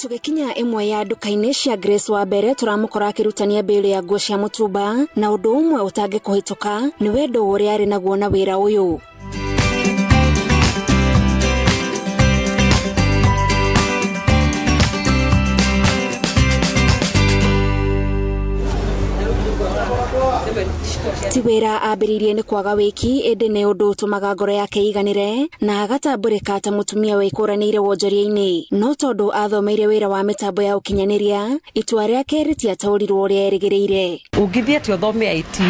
Tũgĩkinya ĩmwe ya nduka-inĩ cia Grace wa mbere tũramũkora akĩrutania mbĩrĩ ya nguo cia mũtumba na ũndũ ũmwe ũtangĩkũhĩtũka nĩ wendo ũrĩa arĩ naguo na wĩra ũyũ. Ti wĩra ambĩrĩirie nĩ kwaga wĩki ĩndĩ nĩ ũndũ ũtũmaga ngoro yake iganĩre na agatambũrĩka ta mũtumia wĩkũranĩire wonjoria-inĩ. No tondũ athomeire wĩra wa mĩtambo ya ũkinyanĩria, itua rĩake rĩtiataũrirwo ũrĩa erĩgĩrĩire. Ũngĩthiĩ atĩ ũthome IT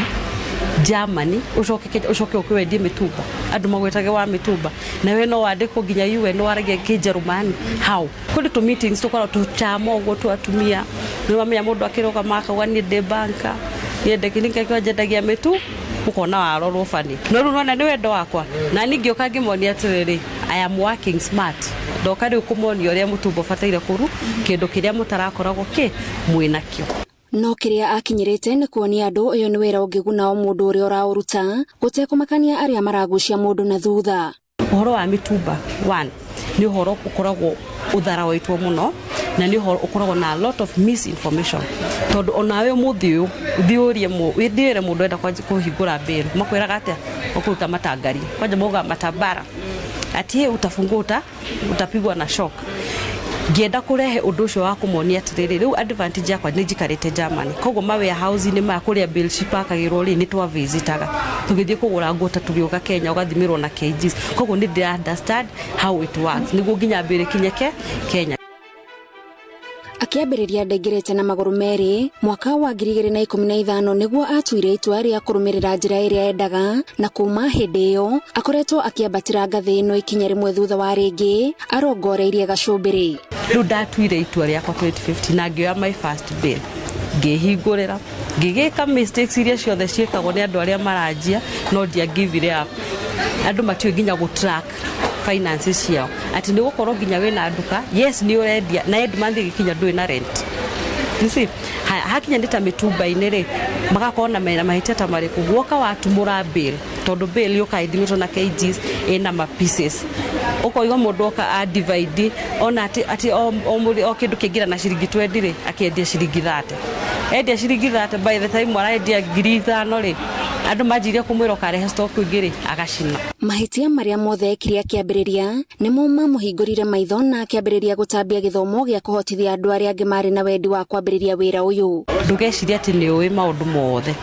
Germany ũcoke ũke wendie mĩtumba andũ magwĩtage wa mĩtumba nawe no wandĩkwo nginya UN waragia kĩnjerumani how kũrĩ tũ meetings tũkoragwo tũchama ũguo twa atumia nĩ wamenya mũndũ akĩrũgama akauga niĩ ndĩ banker niĩ ndĩ njendagia mĩtu ũkona warorwo bani no rĩu nona nĩ wendo wakwa na niĩ ngĩũka ngĩmonia atĩrĩrĩ I am working smart ndoka rĩu kũmonia ũrĩa mũtumba ũbataire kũru kĩndũ kĩrĩa mũtarakoragwo kĩ mwĩnakĩo. No kĩrĩa akinyĩrĩte nĩ kuonia andũ ũyũ nĩ wĩra ũngĩguna o mũndũ ũrĩa ũraũruta gũtekũmakania arĩa maragucia mũndũ na thutha. Ũhoro wa mĩtumba one nĩ ũhoro ũkoragwo ũtharaũĩtwo mũno na nĩ ũhoro ũkoragwo na a lot of misinformation tondũ onawe ũmũthĩ ũyũ ũthiĩ ũrie mũndũ enda kũhingũra mbĩrũ makwĩraga atĩa ũkũruta matangari kwanja maugaga matabara ati utafungua utapigwa na shock. Ngĩenda kũrehe ũndũ ũcio wa kũmonia atĩrĩrĩ rĩu advantage yakwa nĩ njikarĩte Germany koguo ma warehouse-inĩ maya kũrĩa bale cipakagĩrwo rĩ nĩ twavisitaga tũgĩthiĩ kũgũra nguo ta tũgĩũka Kenya ũgathimĩrwo na kgs koguo nĩ ndĩra understand how it works nĩguo nginya mbĩrĩ kinyeke Kenya. Akĩambĩrĩria ndaingĩrĩte na magũrũ merĩ mwaka wa 2015 nĩguo atuire itua rĩa kũrũmĩrĩra njĩra ĩrĩa endaga na kuma hĩndĩ ĩyo akoretwo akĩambatĩra ngathĩ ĩno ikinya rĩmwe thutha wa rĩngĩ arongoreirie gacũmbĩrĩ. Rĩu ndatuire itua rĩakwa 2015 na ngĩoya my first bill ngĩhingũrĩra ngĩgĩka mistakes iria ciothe ciĩkagwo nĩ andũ arĩa maranjia no ndia give it up. Andũ matiũĩ nginya gũ track finances ciao atĩ nĩ gũkorwo nginya wĩna nduka yes nĩ ũrendia na end month ĩgĩkinya ndũrĩ na rent. You see, hakinya nĩ ta mĩtumba-inĩ rĩ magakorwo na mena mahĩtia ta marĩkũ guoka watumũra bill tondũ bill yũkaga ithimĩtwo na kgs ĩna ma pieces ũkoiga mũndũ oka a divide ona atĩ o kĩndũ kĩingĩra na ciringi 20 rĩ akĩendia ciringi 30 endia ciringi 30 by the time arendia 5,000 rĩ andũ manjirie kũmwĩra ũkarehe stock ĩngĩ rĩ agacina. Mahĩtia marĩa mothe ekire akĩambĩrĩria nĩmo mamũhingũrire maitho na akĩambĩrĩria gũtambia gĩthomo gĩa kũhotithia andũ arĩa angĩ marĩ na wendi wa kwambĩrĩria wĩra ũyũ. Ndũgecirie atĩ nĩ ũĩ maũndũ mothe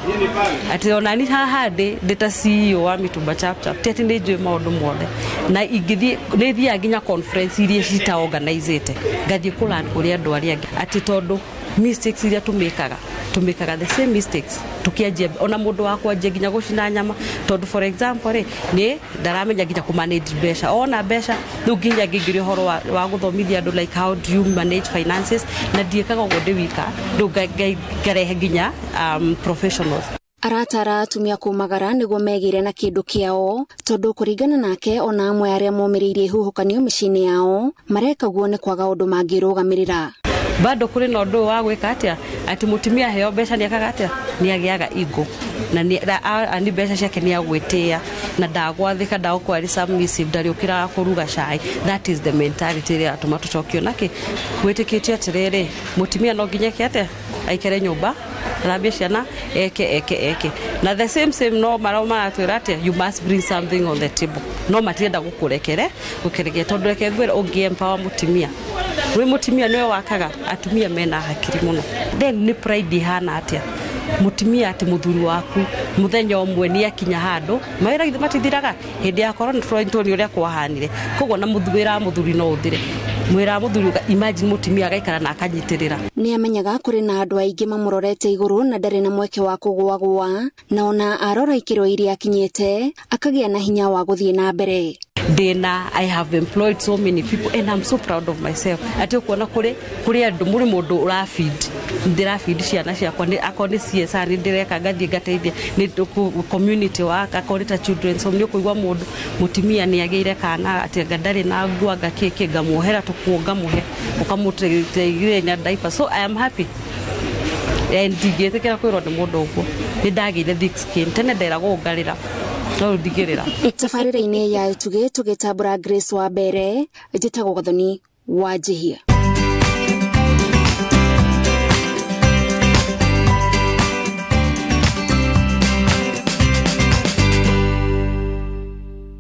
atĩ ona ni haha ndĩ ta CEO wa Mitumba Chap Chap ti atĩ nĩ njũĩ maũndũ mothe na ingĩthiĩ nĩ thiaga nginya conference iria cita organizĩte ngathiĩ kũ learn kũrĩ andũ arĩa angĩ atĩ tondũ mistakes iria tũmĩkaga the same mistakes tukianjia ona mũndũ wa kwanjia nginya gũcina nyama tondũ for example rĩ nĩ ndaramenya nginya kũ manage mbeca ona mbeca rĩu nginya ngĩingĩria ũhoro wa gũthomithia andũ like how do you manage finances na ndiĩkaga ũguo ndĩ wika rĩu ngarehe nginya professionals. Aratara atumia kumagara nĩguo megĩre na kĩndũ kĩao tondũ kũringana nake ona amwe arĩa momĩrĩirie ihuhũkanio mĩciĩ-inĩ yao mareka guo nĩ kwaga ũndũ mangĩrũgamĩrĩra. Bado kũrĩ na ũndũ wa gwĩka atĩa atĩ mũtumia aheo mbeca nĩ ekaga atĩa nĩ agĩaga ego na nĩ mbeca ciake nĩ agwĩtĩa na ndagwathĩka ndagũkorwo arĩ submissive ndarĩũkĩraga kũruga cai. That is the mentality ĩrĩa ĩratũma tũcokio nakĩ gwĩtĩkĩtio atĩrĩrĩ mũtumia no nginya eke atĩa aikare nyũmba athambie ciana eke eke eke na the same same no marao maratwĩra atĩa you must bring something on the table no matirenda gũkũrekere gũkerekia tondũ reke ngwĩre ũngĩ empower mũtumia wĩ mũtumia nĩwe wakaga atumia mena hakiri mũno then nĩ pride ihana atĩa mũtumia atĩ mũthuri waku mũthenya ũmwe nĩ akinya handũ mawĩra githĩ matithiraga hĩndĩ ya corona tũrona ũrĩa kwahanire koguo na wĩra wa mũthuri no ũthire mwĩra wa mũthuri imagine mũtumia agaikara na akanyitĩrĩra. Nĩ amenyaga kũrĩ na andũ aingĩ mamũrorete igũrũ na ndarĩ na mweke wa kũgũagũa na ona arora ikĩro iria akinyĩte akagĩa na hinya wa gũthiĩ na mbere. Ndĩna I have employed so many people and I'm so proud of myself atĩ ũkuona kũrĩ andũ mũrĩ mũndũ ũrafeed ndĩrafeed ciana ciakwa akorwo nĩ CSR nĩ ndĩreka ngathiĩ ngateithia nĩ community work akorwo nĩ ta children's home nĩ ũkũigua mũndũ mũtumia nĩ agĩire kana atĩ anga ndarĩ na nguo anga kĩkĩ ngamuohera tũkuo ngamũhe ũkamũteithĩrĩria na diaper so I am happy and ndingĩtĩkĩra kwĩrwo nĩ mũndũ ũguo nĩ ndagĩire thick skin tene nderagwo ngarĩra no ndigĩrĩra. Tabarĩra-inĩ ya Itugĩ tũgĩtambũra Grace wa mbere njĩtagwo Gathoni wa Njihia.